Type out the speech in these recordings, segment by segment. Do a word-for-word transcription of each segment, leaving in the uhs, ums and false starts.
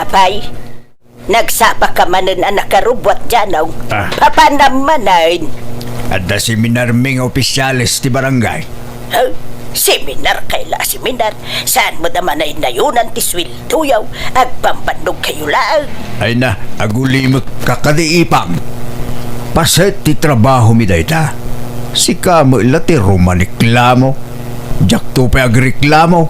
Apay, nagsapaka manen a nakarubbuat, Janong. Ah. Papanam manen. Adda seminarmi nga opisyales ti barangay. Huh? Seminar kay la seminar. Saan met a manaynayonan ti suweldoyo? Agbambannogkayo laeng. Ay na, agulimekka kadi, Ipang. Paset ti trabahomi dayta. Sika met la ti rumaniklamo. Diakto pay agreklamo.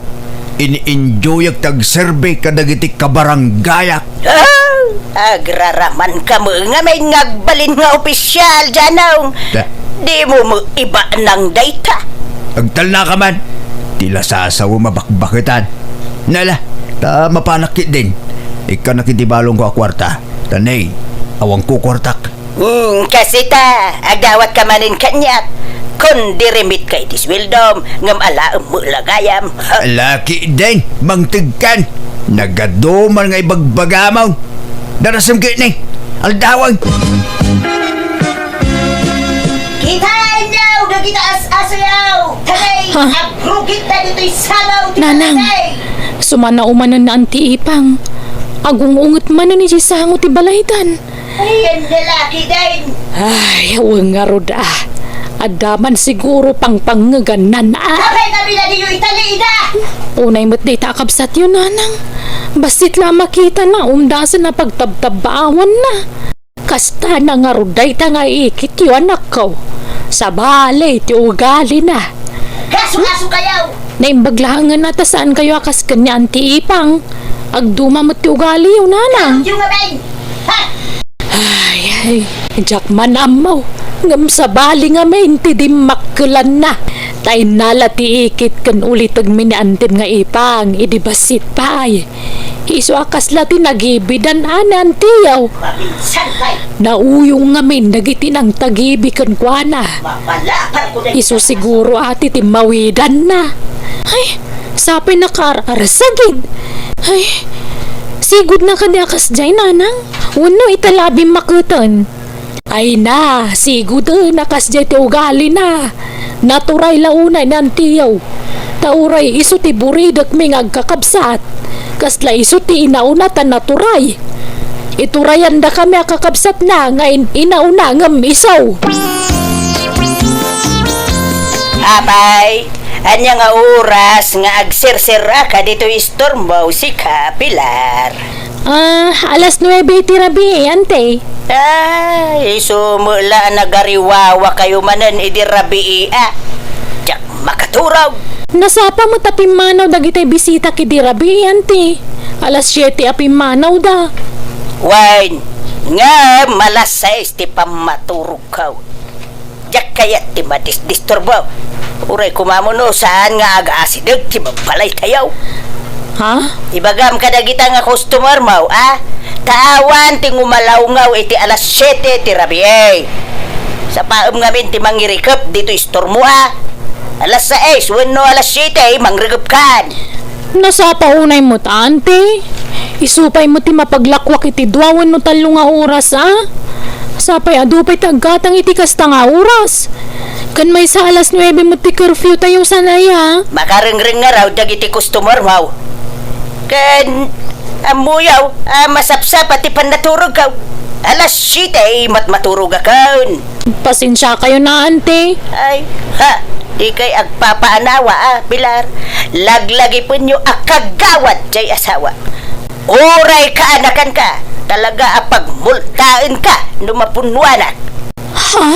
In-enjoyak ti agserbi kadagiti kabarangayak. Ah! Agraramanka met ngamin nga agbalin nga opisyal, Janong. Da. Dimo met ibanang dayta. Agtalnaka man. Ti lasasawem a bakbaketan. Nala, ta mapanak ketdin. Ikkanak iti balongko a kuarta. Ta nay, awan kukuartak. Hmm, kasita, agdawatka manen kaniak. Kon dirimetka iti suweldom, ngem alaem met la gayam. Laki den, mangtegkan. Nagaduman nga ibagbagamon. Darasem ketdi. Aldawen. Kitaenyo dagita as-asoyo. Tagay, ha? Abrugit na ditoy sabaw ti Nanang, barangay. Sumana umanen na Anti Ipang. Agung-unget manen iti sango ti balaydan. Ay, ang lalaki din. Ay, wen ngarud, ah. Adda man siguro pangpangngegannan, ah. Apay kami na diyo italiida? Unay met dayta a kabsatyo, Nanang. Bassit la a makitana, umdasen a pagtabtabbaawanna. Kasta na ngarud dayta nga ikityo, anakko. Sabali ti ugalina. Kaso-kaso kayo! Naimbag laengen a ta saankayo a kas ken ni Anti Ipang. Agduma met ti ugaliyo, Nanang. Yung abay! Ha? Ay, ay, diak man ammo. Ngem sabali ngamin ti dimmakkelanna. Ta innala ti ikit ken ulitegmi ni Antim nga Ipang idi bassit pay. Isu a kasla ti nagibidan a ni Antiyo. Maminsan pay. Nauyong ngamin dagiti nangtagibi kenkuana. Mapalapal ko na. Isu siguro a ti timmawidanna. Ay, sapay nakaar-arasagid. Ay, sigudna kadi a kasdiay, Nanang? Wenno ita la a bimmaketen? Ay na, siguden a kasdiay ti ugalina. Naturay la unay ni Antiyo. Ta uray isu ti buridekmi nga agkakabsat. Kasla isu ti inauna ta naturay. Iturayandakami a kakabsatna nga in-, inauna ngem isu. Apay, ania nga oras nga agserseraka ditoy istormo, sika, Pilar? Ah, alas nuebe iti rabii, Ante. Ay, isu met la a nagariwawa kayo manen idi rabii, a. Diak makaturog. Nasapa met a pimmanaw dagiti bisitak idi rabii, Ante. Alas siete a pimmanawda. Wen, ngem alas sais ti pammaturogko. Diak kayat ti madisdisturbo. Uray koma no saan nga agaasideg ti babbalaytayo. Ha? Ibagam kadagita nga customer mo, a? Ta awan ti ngumalawngaw iti alas siete ti rabii. Sapaem ngamin ti mangirikep ditoy istormo, a? Alas sais wenno alas siete, mangrekepkan. Nasapa unay met, Ante. Isu pay met ti mapaglakwak iti dua wenno tallo nga oras, a? Sapay adu pay ti aggatang iti kasta nga oras. Ken maysa alas nuebe met ti curfew tayo, saan aya? Makarengreng ngarud dagiti customer mo. Ken ammoyo a masapsapa ti pannaturogko. Alas siete met maturogakan. Pasensiakayo na, Ante. Ay, ha, dikay agpapaanawa, a, Pilar. Laglagipenyo a kagawad jay asawa. Uray kaanakanka, talaga a pagmultaenka no mapunnoanak. Ha?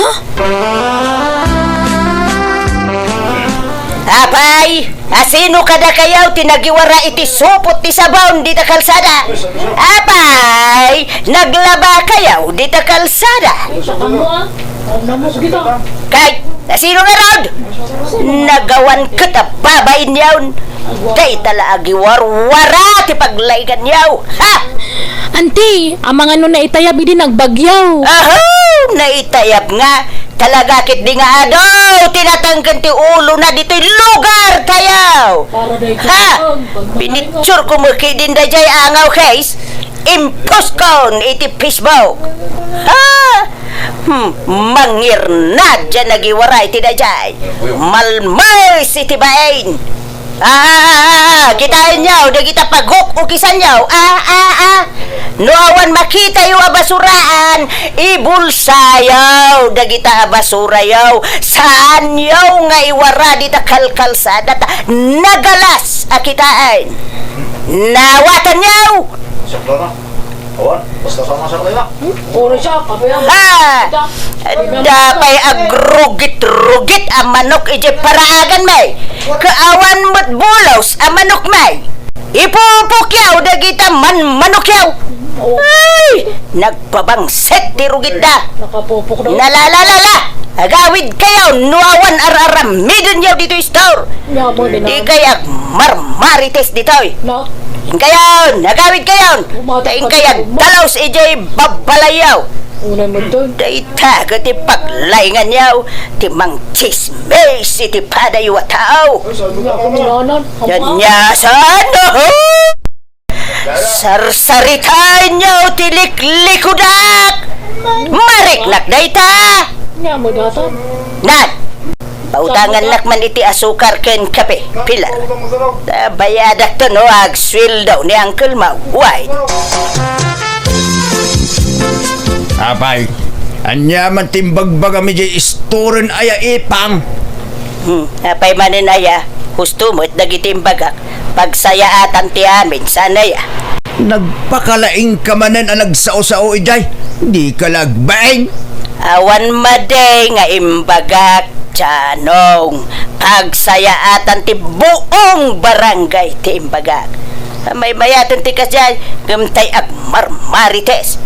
Apay, asino kadakayo ti nagiwara iti supot ti sabon dita kalsada? Apay, naglabakayo dita kalsada? Kay, asino ngarud? Nagawan ket a babainyon. Dayta la agiwarwara ti paglainganyo. Ha! Anti, amangan no naitayab idi nagbagyo? Aho! Naitayab nga. Talaga ketdi nga adu ti natangken ti ulona ditoy lugar tayo. Ha! Pinicture ko met ketdin dayjay angaw, guys. Impost kon iti Facebook. Ha! Hmm, mangirnad diay nagiwara iti dayjay. Malmes iti bain. Ah, ah, ah, ah, kitaenyo, dagita paguk-ukisanyo. Ah, ah, ah. No awan makitayo a basuraan, ibulsayo dagita a basurayo. Saanyo nga iwara dita kalkalsada ta nagalas a kitaen. Nawatanyo! Sakto na. Awan, basta sama sa kanila. Oras siya, kape lang. Ha! Adda pay agrugit-rugit a manok idiay paraagan, may. Kaawan met bulos a manok, may. Ipupukyaw dagita manmanokyaw. Ay! Nagbabangset ti rugitda. Nakapupok daw. Nalalalala! Agawidkayo no awan ar-aramidenyo ditoy store. Nya mo din. Dikay agmarmarites ditoy. Na? Inkayon, agawidkayon. Ta inkay agdalos idiay babbalayyo. Unay mo dun. Dayta ket ti paglainganyo, ti mangtsismis iti padayo a tao. Nya, kung inanan, ania, saan? Sarsaritaenyo ti liklikudak! Mariknak dayta! Nya, madatan. Nan! Pautangannak man iti asukar ken kape, Pilar. Ta bayadakto no agsueldo ni Uncle Mau. Why? Apay, ania man ti imbagbagam idiay istoren aya, Ipang? Hmm, apay manen aya, husto met dagiti imbagak. Pagsayaatan ti amin, saan aya? Nagpakalaingka manen a nagsao-sao idiay. Dika la agbain. Awan madi nga imbagak, Janong. Pagsayaatan ti buong barangay ti imbagak. Maymayaten ti kasdiay, ngem tay agmarmarites.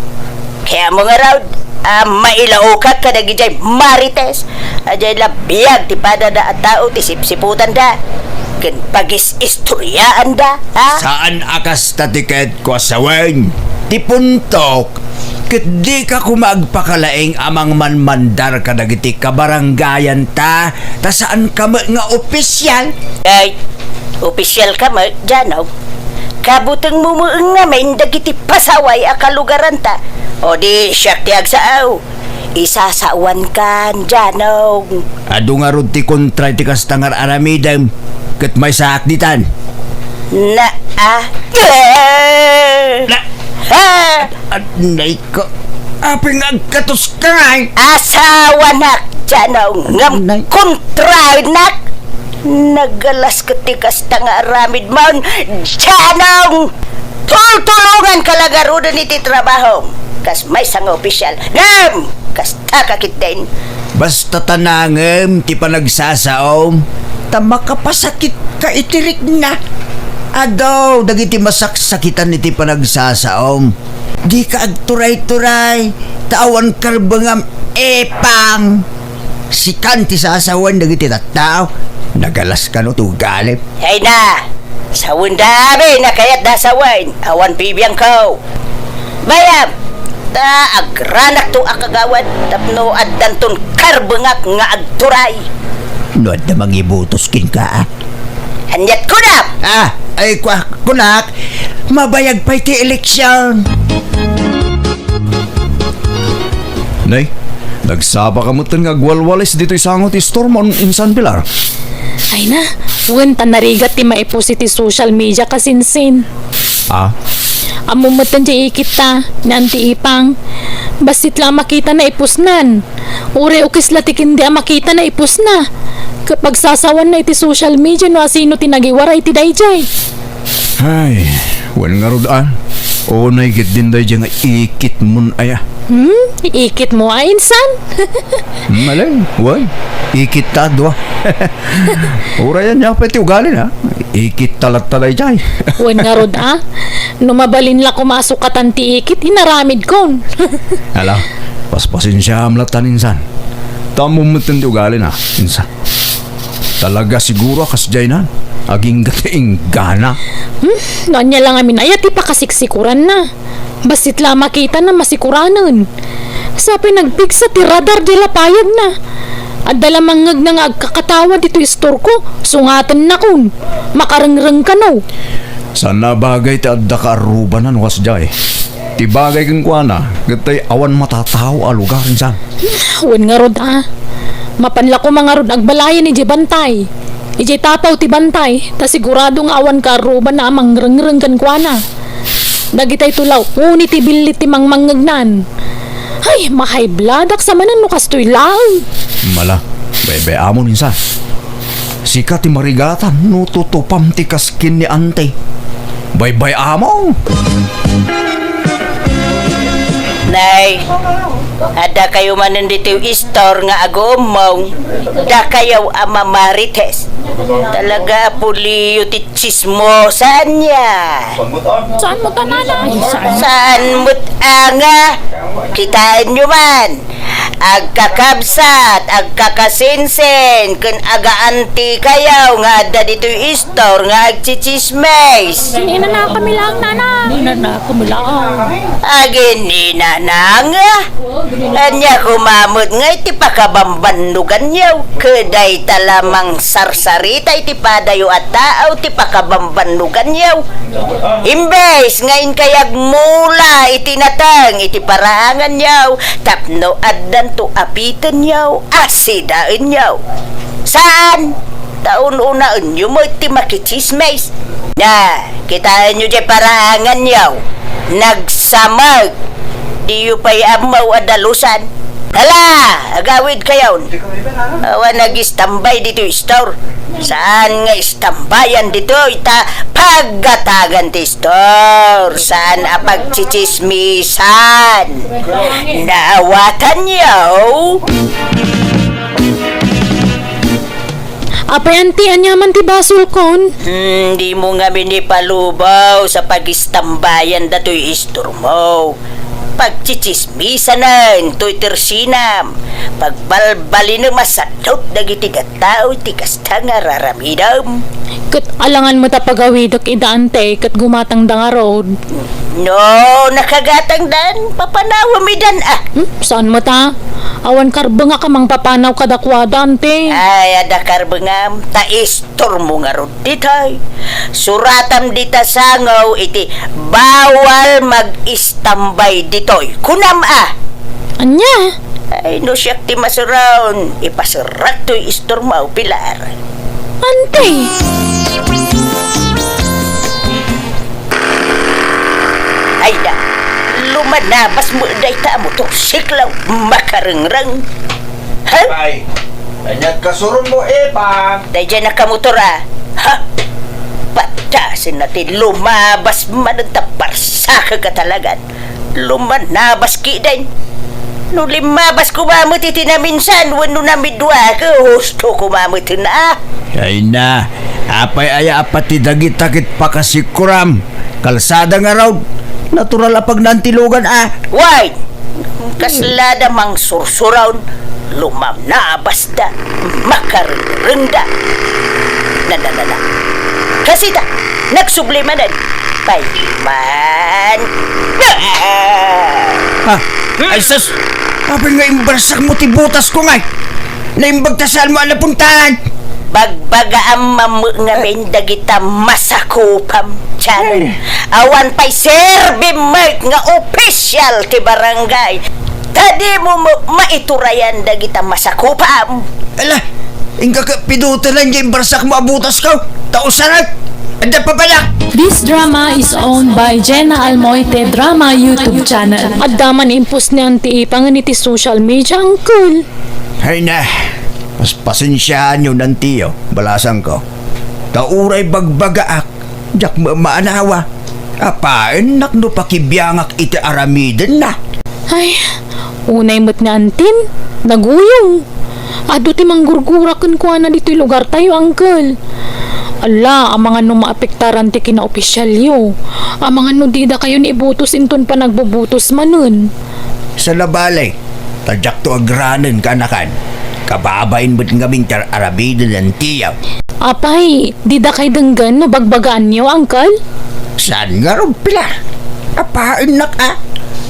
Kayatmo ngarud a mailaokak kadagidiay marites, a diay la biag ti padada a tao ti sipsiputanda ken pagis-istoryaanda, ha? Saan a kasta ti ket, Kuasawen. Ti puntok, ket dika koma agpakalaing a mangmanmandar kadagiti kabarangayanta, ta saanka met nga opisial. Ay, opisialka met, Janong. Kabutengmo met ngamin dagiti pasaway a kalugaranta. O di siak ti agsao. Isasawankan, Janong. Adu ngarud ti kontra iti kasta nga ar-aramidem, ket maysaak ditan. Na, ah, eh. Na, ah. Anay ko. Apay nga agkatoska ngay? Asawanak, Janong, ngem Nay. Kontranak. Nagalas ket ti kasta nga aramidmon, Janong! Tultulonganka la ngaruden iti trabahom, kas maysa nga opisial. Ngem, kastaka ketdin. Basta ta nangem ti panagsasaom, ta makapasakitka iti rikna. Adu dagiti masaksakitan iti panagsasaom. Dika agturay-turay, ta awan karbengam, Ipang. Sikan ti sasawen dagiti tattao. Nagalas kano ti ugalim. Ay na! Sawenda amin a kayatda sawen, awan pibiangko. Bayam! Ta agranakto a kagawad tapno addanton karbengak nga agturay. No adda mangibotos kenka, a? Aniat kunam? Ah, ay, kua-, kunak, mabayag pay ti eleksyon. Nay, nagsapa ka metten nga agwalwalis ditoy sango ti istormo, insan Pilar? Ay na, wen ta narigat ti maipus iti social media, kasinsin. Ah? Ammom metten ti ikitta, ni Auntie Ipang. Bassit la a makitana ipusnan. Uray ukis la ti ken di a makitana ipusna. Ket pagsasawanna iti social media no asino ti nagiwara iti daydiay. Ay, wen ngarud a. Unay ketdin daydiay nga ikitmon aya. Hmm? Ikitmo a, insan? Hmm, malem, wen. Ikitta a dua. Uray ania pay ti ugalina. Ikitta latta daydiay. Wen ngarud a. No mabalin la koma a sukatan ti ikit, inaramidkon. Ala, paspasensiaam latta, insan. Ta ammom metten ti ugalina, insan. Talaga siguro a kasdiaynan. Agingga ti inggana. Hmm? No ania la ngamin aya ti pakasiksikuranna. Bassit la a makitana masikuranen. Sa pay nagpigsa ti radar diay lapayagna. Adda la mangngegna nga agkakatawa ditoy istorko. Sungatennakon. Makarengreng kano. Saan a bagay ti adda kaarrubanan, kasdiay. Ti bagay kenkuana, ket tay awan matatao a lugar, insan. Wen ngarud a. Mapan la koma ngarud agbalayan idiay bantay. Idiay tapaw ti bantay, ta sigurado nga awan kaarrubanna a mangrengreng kenkuana. Dagitay tulaw, uni ti billit ti mangmangngegnan. Ay, mahayblad ak sa manen no kastoy laeng. Mala, baybay-amon insa. Sika ti marigatan no tutupam ti kaskin ni Ante. Baybay-amon! Nay, adda kayo manen ditoy istor nga aguummong. Dakayo a mamarites. Talaga, puliyo ti tsismosa ania. Saan mo ta, nanay? Saan? Saan mo't anga? Kitaenyo man. Agkakabsat, agkakasinsin, ken agaantikayo nga adda ditoy istor nga agtsitsismis. Inanakami lang, nanay. Inanakami lang. Agininanang? Ania koma met nga iti pakabambannuganyo? Ket dayta la mangsarsarita iti padayo a tao ti pakabambannuganyo. Imbes nga inkay agmula iti nateng iti paraanganyo, tapno addanto apitenyo a sidaenyo. Saan? Ta un-unaenyo met ti makitsismis. Na, kitaenyo diay paraanganyo. Nagsamag. Diyo pay ammo a dalusan. Hala, agawidkayon. Awan agistambay ditoy istor. Saan nga istambayan ditoy ta pagatagan ti istor. Saan a pagtsitsismisan. Naawatanyo? Apay, anti, ania man ti basolkon? Hmm, dimo ngamin ipalubaw sa pagistambayan datoy istormo. Pagtsitsismisanen toy tersinam. Pagbalbalinem a sadot dagiti tattao iti kasta nga raramidem. Ket alangan met a pagawidek ida, ante, ket gumatangda ngarud. No nakagatangdan, papanawem idan a. Hmm? Saan met a? Awan karbengak a mangpapanaw kadakuada, ante. Ay, adda karbengam, ta istormo ngarud ditoy. Suratam dita sango iti bawal mag-istambay ditoy. Kunam a. Ania? Ay, no siak ti masuron, ipasurak toy istormo, Pilar. Ante. Ay da, lumanabas met dayta a motorsiklo, makarengreng. Ha? Ay, ania't kasuronmo, Epang? Daydiay nakamotor a. Ha? Patasen na ti lumabas manen ta parsakek a talagan. Lumanabas kiden. No limmabas koma met iti naminsan wenno namidua, ket husto koma met na. Ay na, apay aya a pati dagita ket pakasikuram? Kalsada ngarud, natural a pagnantilogan a. Wait! Kasla da mangsursuron, lumanabas da, makarengrengda. Na, na, na, na. Kasita, nagsubli manen. Pay man. Ah! Ay, sus! Apay nga imbarsakmo ti botasko ngay? Naimbag ta saanmo a napuntahan? Bagbagaam met ngamin dagita masakupam, Chan. Ay. Awan pay serbim met nga opisyal ti barangay. Ta dimo met maiturayan dagita masakupam. Ala, inka ket pidutelan diay imbarsakmo a botasko. Ta usarak, adda papanak. This drama is owned by Jenna Almoite Drama YouTube channel. Adda man impos ni Auntie Ipang iti social media, uncle. Hay na, pas-, pasensiaanyo, Nantiyo, balasangko. Ta uray bagbagaak, diak met maanawa. Apaennak no pakibiangak iti aramidenna. Ay, unay met ni Antin, naguyong. Adu ti manggurgura kenkuana ditoy lugartayo, uncle. Ala, amangan no maapektaran ti kinaopisyalyo. Amangan no didakayo ni ibotos inton panagbobotos manen. Sala bale, ta diakto agranen, kaanakan. Kababain met ngamin ti ar-aramiden, Antiyo. Apay, didakay denggen no bagbagaanyo, uncle? Saan ngarud, Pilar? Apaennak a.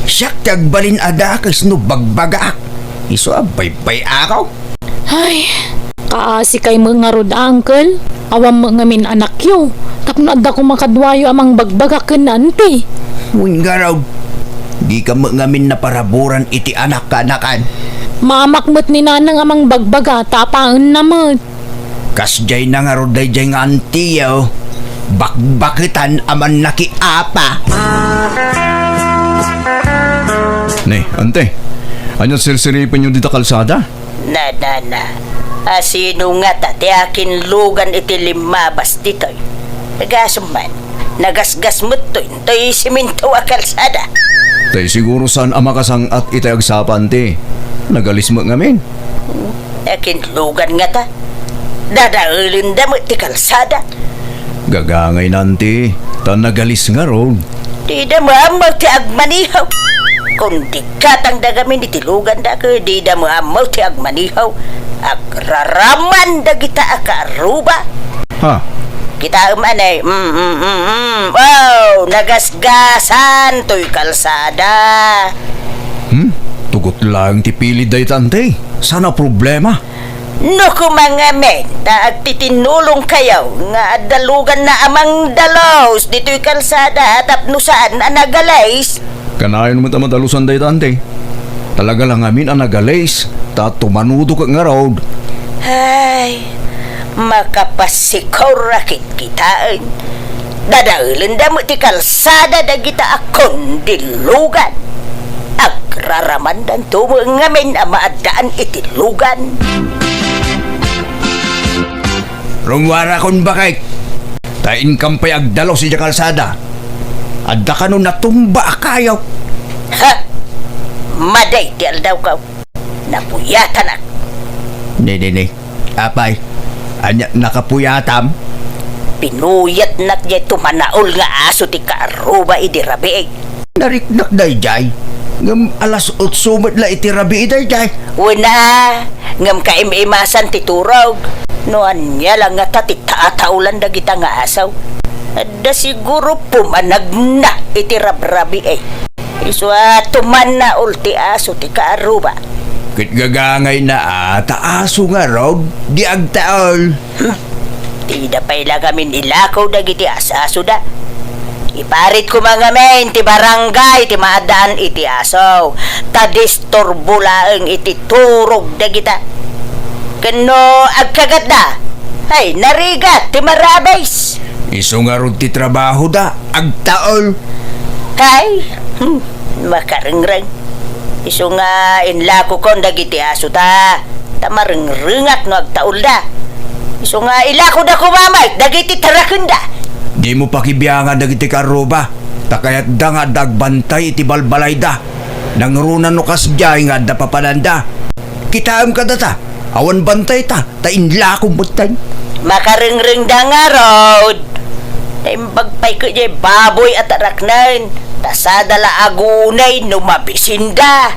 Siak ti agbalin a dakes no bagbagaak. Isu a baybay-ako. Ay, kaasikay met ngarud, uncle. Awan met ngamin anakyo. Tapno adda koma kaduayo a mangbagbaga ken ni Auntie. Wen ngarud, dika met ngamin naparaburan iti anak, kaanakan. Maamak met ni Nanang a mangbagbaga, ta apaenna met. Kasdiay na ngarud daydiay nga antiyo, bakbaketan a mannakiapa. Ne, ante, ania sirsiripenyo dita kalsada? Na, na, na. Asino ngata ti akinlugan iti limmabas ditoy? Gasum man, nagasgas met toy, toy siminto a kalsada. Tay siguro saan a makasang-at iti agsapa, ante. Nagalis met ngamin. Nakinlugan ngata? Dadaelenda met ti kalsada. Gagangay na, ante, ta nagalis ngarud. Dida maammo ti agmanihaw. Kundi katangda ngamin iti luganda ket dida maammo ti agmanihaw. Agraraman dagita a kaarruba. Ha? Kitaem anay. Mm, mm, mm, mm. Oh, nagasgasan toy kalsada. Hmm? Tugot laeng ti pilid dayta, ante. Saan a problema? No koma ngamin ta agtitinulongkayo nga adda luganna a mangdalus ditoy kalsada tapno saan a nagalis. Kanayon met a madalusan dayta, ante. Talaga la ngamin a nagalis, ta tumanudok ngarud. Ay, makapasikorak kitaen. Dadaelenda met ti kalsada dagita a kundilugan. Agraramandanto met ngamin a maaddaan iti lugan. Rummuarakon, baket. Ta inkam pay agdalus idiay kalsada. Adda kano natumba a kayo. Ha? Madi ti aldawko. Napuyatanak. Ne, ne, ne. Apay, ania nakapuyatam? Pinuyatnak diay tumanaol nga aso ti kaarruba idi rabii. Nariknak daydiay. Ngem alas otso met la iti rabii daydiay. Wen a, ngem kaim-imasan ti turog. No ania la ngata ti tataolan dagita nga aso? Adda siguro pumanagna iti rabrabii. Isu a tumanaol ti aso ti kaarruba. Ket gagangayna a ta aso ngarud di agtaol. Hmm. Dida pay la ngamin ilako dagiti as-asoda. Iparit koma ngamin ti barangay ti maaddaan iti aso. Ta disturbo laeng iti turog dagita. Ken no agkagatda, ay, narigat ti marabis. Isu ngarud ti trabahoda, agtaol. Ay, hmm, makarengreng. Isu nga inlakokon dagiti asota, ta marengrengak no agtaolda. Isu nga ilakoda koma met dagiti tarakenda. Dimo pakibiangan dagiti kaarruba, ta kayatda nga adda agbantay iti balbalayda. Nangruna no kasdiay nga adda papananda. Kitaem kadata, awan bantayta. Ta inlakom metten. Makarengrengda ngarud. Naimbag pay ket diay baboy a taraknen, ta sada la agunay no mabisinda.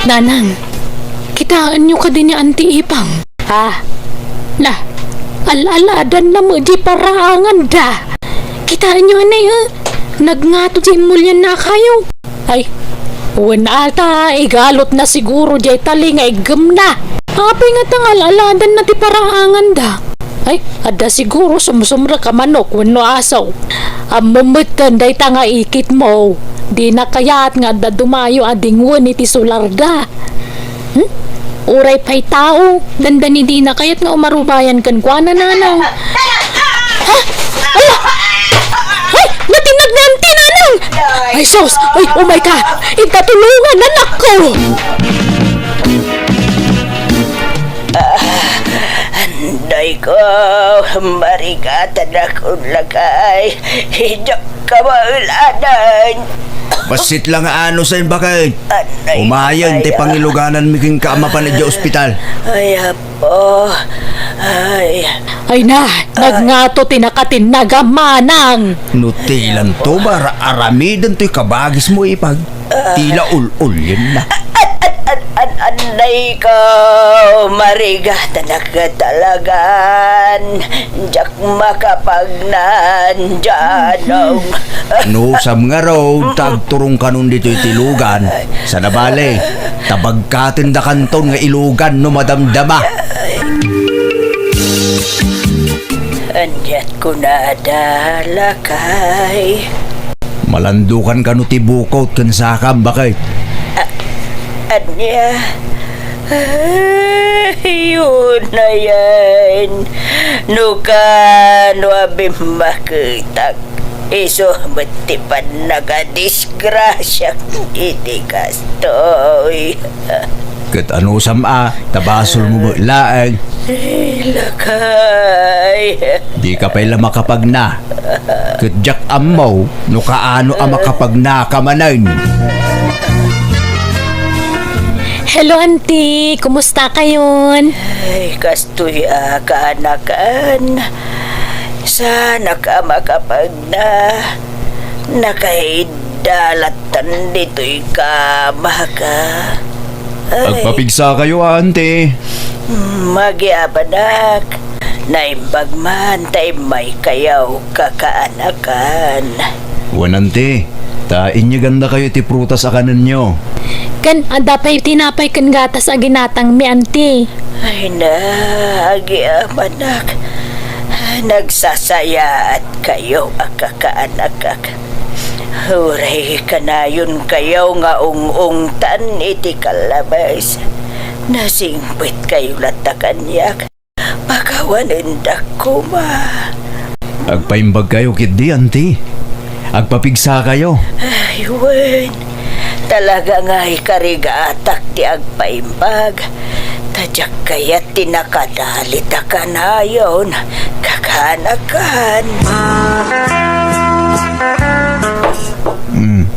Nanang, kitaenyo kadi ni Auntie Ipang? Ha? Na, al-aladanna met diay paraanganda. Kitaenyo anay, eh? Nagngato diay immulianna a kayo. Ay, wen ata, igalotna siguro diay tali nga iggemna. Apay ngata nga al-aladanna ti paraanganda? Ay, adda siguro sumsumrek a manok wenno aso. Ammom metten dayta nga ikitmo. Dina kayat nga adda dumayo a dingwen iti solarda. Hmm? Uray pay tao, dandani dina kayat nga umarubayan kenkuana, Nanang. Ha? Ala! Ay, natinag ni Auntie, Nanang! Ay, sus! Ay, umay ka! Inta tulungan, anakko! Ah, anday ko, marigatan ako, lakay. Idak kabaelanan. Bassit la nga ano sa imbakay. Anay, umayen ti ay, ah, pangilugananmi kenka a mapan idiay ospital. Ay, apo. Ay. Ay na, nagngato ti nakatinag a manang. No tilanto, mara-, aramiden toy kabagismo, Ipang. Tila ul-ulyen na. An, an, an, an, anay ko, marigatanak talagan. Diak makapagnan, Janong. No, sam ngarud, ta agturong kanon ditoy ti lugan. Sana bale, ta bagkatendakanton nga ilugan no madamdama. Aniat kunada, lakay? Malandukan kano ti bukot ken sakam, bakay? A-, ania? Ay, unayen, no kano a bimmaketak, isu met ti pannagadisgrasiak iti kastoy. Ket anusam a, ta basolmo met laeng. Ay, lakay. Dika pay la makapagna. Ket diak ammo no kaano a makapagnaka manen. Hello, auntie. Kumusta kayon? Ay, kastoy a kaanakan. Saanak a makapagna. Nakaidda lattan ditoy kamaka. Ay. Agpapigsa kayo, auntie. Mm, agyamanak. Naimbag man ta immaykayo kakaanakan. Wen, auntie, ta inyegandakayo ti prutas a kanenyo. Ken adda pay tinapay ken gatas a ginatangmi, auntie. Ay na, agyamanak. Nagsasayaatkayo a kakaanakak. Uray kanayonkayo nga ung-ungtan iti kallabes. Nasingpetkayo latta kaniak. Pakawanendak koma. Agpaimbagkayo ketdi, auntie. Agpapigsakayo. Ay, wen. Talaga nga ikarigatak ti agpaimbag. Ta diak kayat ti nakadalit a kanayon, kakaanakan. Hmm.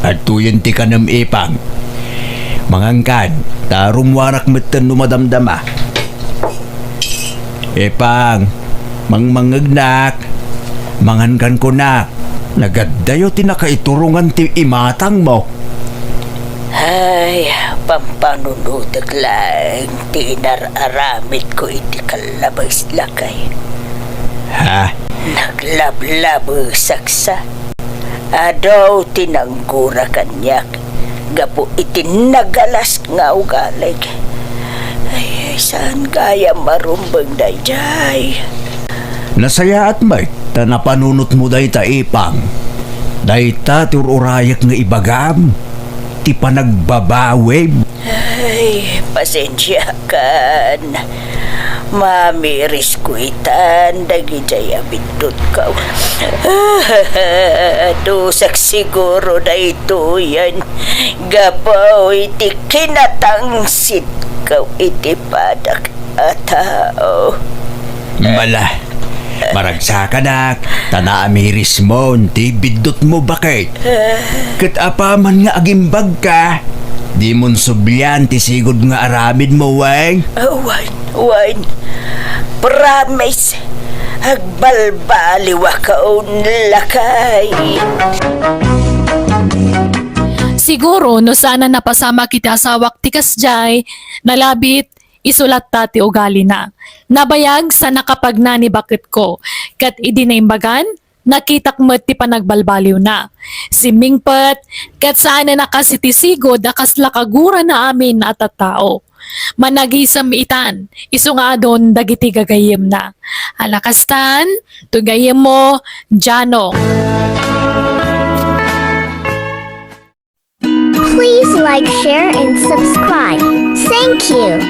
Adtoyen ti kanem, Ipang. Mangankan, ta rummuarak metten no madamdama. Ipang, mangmangngegnak, mangankan kunak, nagaddayo ti nakaiturongan ti imatangmo. Ay, pampanunotek laeng ti inar-aramidko iti kallabes, lakay. Ha? Naglablabesak sa. Adu ti nanggura kaniak gapu iti nagalas nga ugalik. Ay, saan gayam marumbeng daydiay? Nasayaat met ta napanunotmo dayta, Ipang. Dayta ti ur-urayek nga ibagam, ti panagbabawim. Ay, pasensiakan. Mamirisko itan dagidiay a biddutko. Dusak siguro daytoyen gapu iti kinatangsitko iti padak a tao. Mala, maragsakanak, ta naamirismon ti biddutmo, baket. Ket apaman nga agimbagka, dimon sublian ti sigud nga aramidmo, wen? Wen, wen. Promise, agbalbaliwakon, lakay. Siguro no saan a napasamak iti asawak ti kasdiay, nalabit, isu latta ti ugalina. Nabayag sa nakapagna ni baketko, ket idi naimbagan, nakitak met ti panagbalbaliwna. Simmingpet, ket saanen a kas iti sigud a kasla kagurana amin a tattao. Managisem itan, isu nga adun dagiti gagayyemna. Ala kastan, toy gayyemmo, Jano. Please like, share, and subscribe. Thank you.